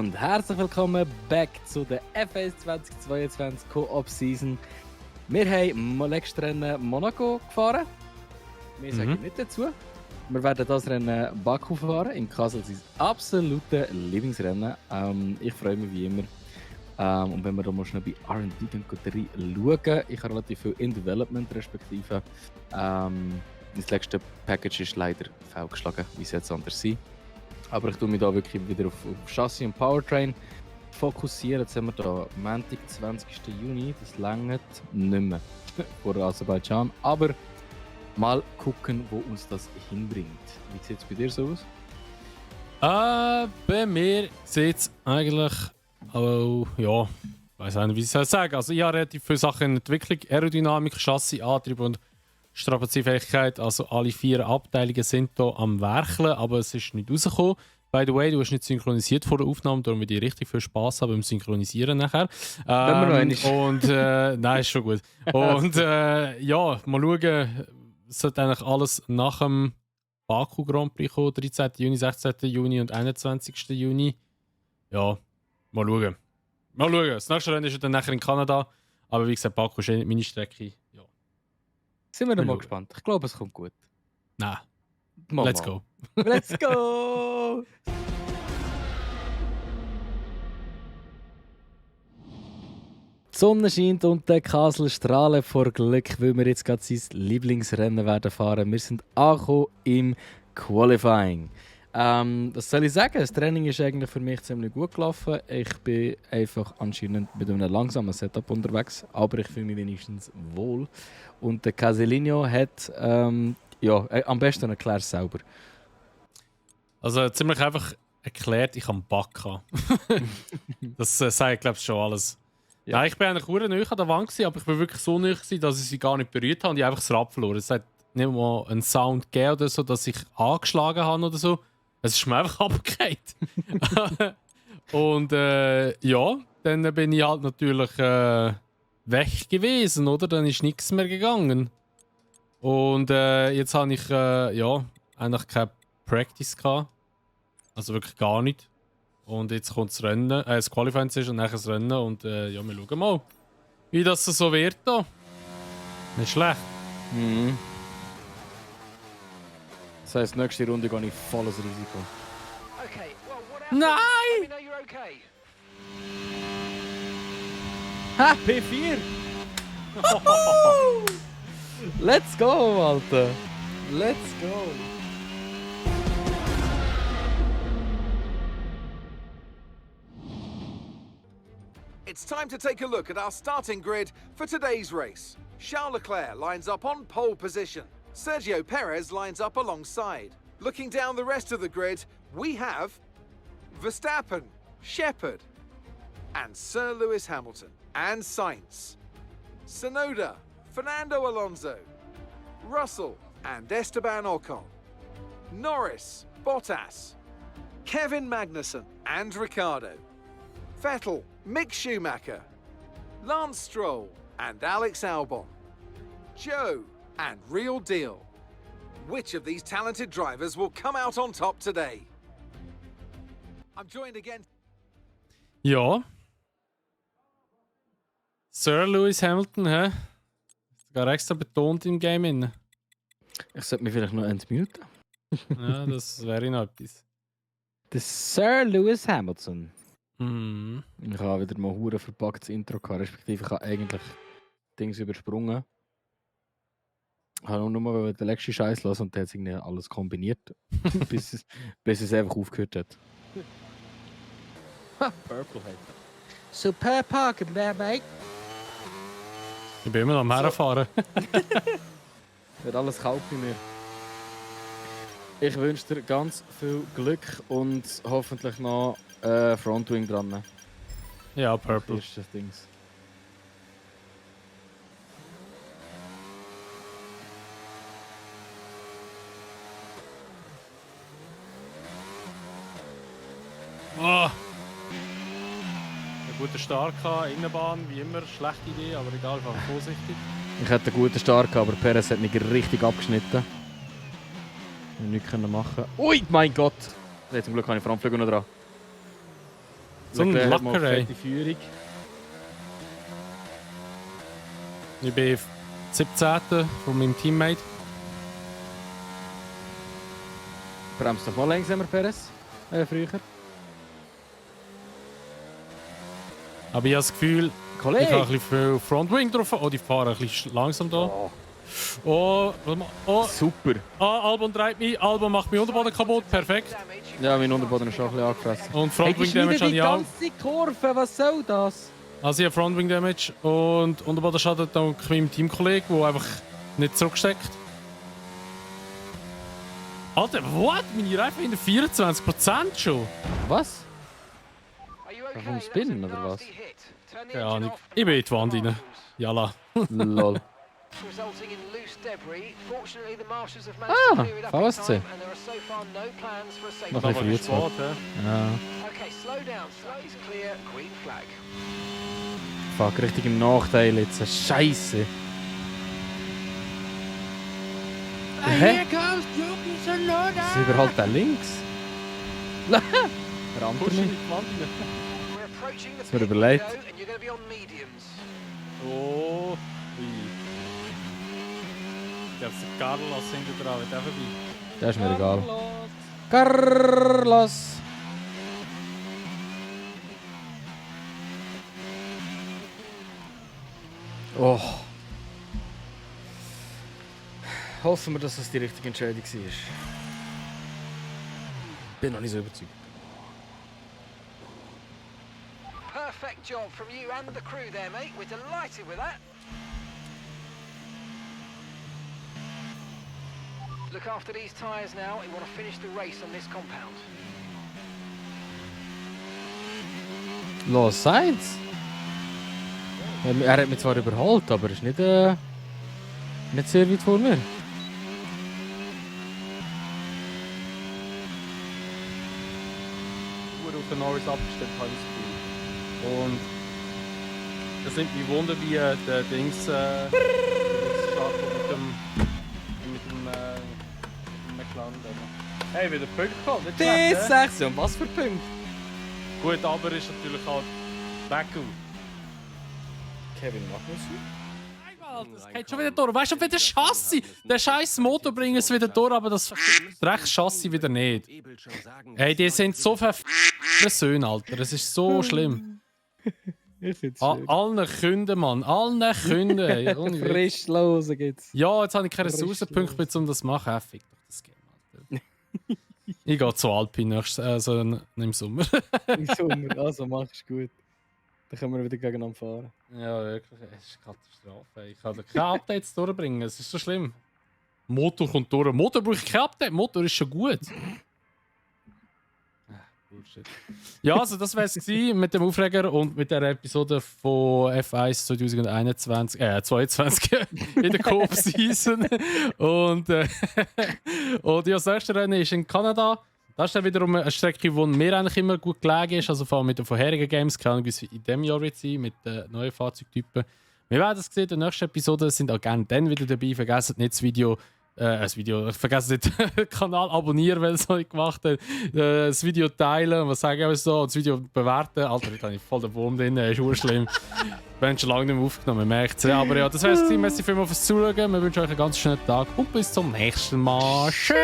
und herzlich willkommen back zu der FS 2022 Co-op Season. Wir haben letztes Rennen Monaco gefahren. Wir sagen nicht dazu. Wir werden das Rennen Baku fahren, im Kassel sein absolutes Lieblingsrennen. Ich freue mich wie immer. Und wenn wir da mal schnell bei R&D schauen, ich habe relativ viel in Development respektive. Das letzte Package ist leider fehlgeschlagen, wie es jetzt anders sein. Aber ich tue mich da wirklich wieder auf Chassis und Powertrain fokussieren. Jetzt haben wir da Montag, 20. Juni, das reicht nicht mehr vor Aserbaidschan. Aber mal gucken, wo uns das hinbringt. Wie sieht es bei dir so aus? Bei mir sieht es eigentlich, ja, ich weiß nicht, wie ich es sagen. Also ich habe relativ viele Sachen in Entwicklung, Aerodynamik, Chassis, Antrieb und Strapazierfähigkeit. Also alle 4 Abteilungen sind hier am Werkeln, aber es ist nicht rausgekommen. By the way, du hast nicht synchronisiert vor der Aufnahme, darum wird ich richtig viel Spass haben beim Synchronisieren nachher. Nein, ist schon gut. Und ja, mal schauen, es sollte eigentlich alles nach dem Baku Grand Prix kommen, 13. Juni, 16. Juni und 21. Juni. Ja, mal schauen. Mal schauen. Das nächste Rennen ist dann nachher in Kanada, aber wie gesagt, Baku ist nicht meine Strecke. Ja. Sind wir noch mal gespannt. Ich glaube, es kommt gut. Nein. Let's go. Let's go! Die Sonne scheint und der Kassel strahlt vor Glück, weil wir jetzt gerade sein Lieblingsrennen werden fahren. Wir sind angekommen im Qualifying. Was soll ich sagen? Das Training ist eigentlich für mich ziemlich gut gelaufen. Ich bin einfach anscheinend mit einem langsamen Setup unterwegs, aber ich fühle mich wenigstens wohl. Und der Casilino hat am besten erklärt sauber. Also ziemlich einfach erklärt, ich habe einen Bug. Das sagt, glaube ich, schon alles. Ja. Nein, ich bin eigentlich sehr nahe an der Wand, aber ich war wirklich so nahe, dass ich sie gar nicht berührt habe und ich einfach das Rad verloren. Es hat nicht mal einen Sound gegeben oder so, dass ich angeschlagen habe oder so. Es ist mir einfach abgekehrt. Und ja, dann bin ich halt natürlich weg gewesen, oder? Dann ist nichts mehr gegangen. Und jetzt habe ich eigentlich keine Practice gehabt. Also wirklich gar nicht. Und jetzt kommt das Rennen, das Qualifying ist und nachher das Rennen. Und ja, wir schauen mal, wie das so wird da. Nicht schlecht. Mhm. Das heisst, nächste Runde gehe ich volles Risiko. Okay, well, Nein! Okay. Ha, P4! Let's go, Alter! Let's go! It's time to take a look at our starting grid for today's race. Charles Leclerc lines up on pole position. Sergio Perez lines up alongside. Looking down the rest of the grid, we have Verstappen, Shepard, and Sir Lewis Hamilton, and Sainz, Tsunoda, Fernando Alonso, Russell, and Esteban Ocon, Norris, Bottas, Kevin Magnussen, and Ricciardo, Vettel, Mick Schumacher, Lance Stroll, and Alex Albon, Joe, and Real Deal. Which of these talented drivers will come out on top today? I'm joined again. Ja. Sir Lewis Hamilton, hä? Sogar extra betont im Game inne. Ich sollte mich vielleicht noch entmuten. Ja, das wäre noch etwas. Der Sir Lewis Hamilton. Mhm. Ich habe wieder mal ein verpacktes Intro gehabt, respektive ich habe eigentlich Dings übersprungen. Ich habe nur mal den letzten Scheiß los und der hat irgendwie alles kombiniert, bis es einfach aufgehört hat. Purple hat. Super Park, mate. Ich bin immer noch am Herfahren. Wird alles kalt bei mir. Ich wünsche dir ganz viel Glück und hoffentlich noch Frontwing dran. Ja, Purple. Das ist das Ding. Oh. Ein guter Start gehabt, Innenbahn, wie immer, schlechte Idee, aber egal, ich war vorsichtig. Ich hätte einen guten Start gehabt, aber Perez hat mich richtig abgeschnitten. Ich nichts machen. Ui, mein Gott! Zum Glück habe ich Frontflügel noch dran. So ein Leclerc hat mal Lacker, ey. fette Führung. Ich bin 17. von meinem Teammate. Bremst doch mal langsamer, Perez. Früher. Aber ich habe das Gefühl, ich habe Kollege! ein bisschen viel Frontwing drauf. Oh, die fahren ein bisschen langsam da. Oh, Oh, oh, super. Albon treibt mich. Albon macht meinen Unterboden kaputt. Perfekt. Ja, mein Unterboden ist schon ein bisschen angefressen. Und Hey, Frontwing Damage habe die ich auch. ganze Kurve, was soll das? Also ich habe Frontwing Damage und Unterbodenschaden dank meinem Teamkollegen, der einfach nicht zurücksteckt. Alter, what? Meine Reifen in der 24% schon? Was? Vom Spinnen oder was? Keine Ahnung. Ich bin in die Wand rein. Jalla. Lol. Resulting in loose debris. Fortunately, the marshals have Ah, managed to clear it up in VSC. time, and there are so far no plans for a safe Noch ein Aber bisschen früh spät, hä? Ja. Okay, slow down. Track is clear. Green flag. Fuck, richtig im Nachteil jetzt. Scheiße. Hä? Das ist überhaupt der links. Rammt er Push in mich? die Wand rein. We're approaching the Das wird pit überlegt. window, and you're going to be on mediums. Oh. Ui. Ich glaube, der Carlos hinter dran wird auch vorbei. Das ist mir egal. Carlos! Oh. Hoffen wir, dass das die richtige Entscheidung war. Bin noch nicht so überzeugt. Perfect job from you and the crew there, mate. We're delighted with that. Look after these tyres now. You want to finish the race on this compound. Los, Sainz! Er hat mich zwar überholt, aber er ist nicht sehr weit vor mir. Auf den Norris abgestellt, habe ich das Gefühl. Und das nimmt mich Wunder, wie der Dings startet mit dem McLaren. Hey, wieder Punkte gehabt, nicht schlecht, hä? D6, und was für Punkte? Gut, aber ist natürlich halt Baku. Kevin Magnussen? Das geht schon wieder durch. Weißt du, wie der Chassis, der scheiß Motor bringt es wieder durch, aber das recht Chassis wieder nicht. Hey, die sind so verf***te Söhne, Alter. Das ist so schlimm. Ich find's Allen Kunden, Mann. Allen Kunden. Ey. Ohne Witz. frisch los geht's. Ja, jetzt habe ich keine Frisch Ressourcenpunkte mehr, um das zu machen. Fick doch das Game, Alter. Ich gehe zu Alpine im Sommer. Im Sommer, also machst du gut. Dann können wir wieder gegeneinander fahren. Ja, wirklich. Es ist eine Katastrophe. Ich kann keine Updates durchbringen. Es ist so schlimm. Motor kommt durch. Motor brauche ich kein Update. Motor ist schon gut. Bullshit. Ja, also das wäre es mit dem Aufreger und mit der Episode von F1 2022 in der Co-op-Season. Und ja, das nächste Rennen ist in Kanada. Das ist dann wiederum eine Strecke, die mir eigentlich immer gut gelegen ist. Also vor allem mit den vorherigen Games. Keine Ahnung, wie es in diesem Jahr wird sein mit den neuen Fahrzeugtypen. Wir werden das sehen in der nächsten Episode. Sind auch gerne dann wieder dabei. Vergesst nicht vergesst nicht den Kanal abonnieren, weil es noch nicht gemacht hat. Das Video teilen, was sage ich so, das Video bewerten. Alter, da habe ich voll den Wurm drin, ist urschlimm. Wir haben schon lange nicht mehr aufgenommen, merkt es. Aber ja, das wär's gewesen. Merci vielmals fürs Zuschauen. Wir wünschen euch einen ganz schönen Tag und bis zum nächsten Mal. Tschüss!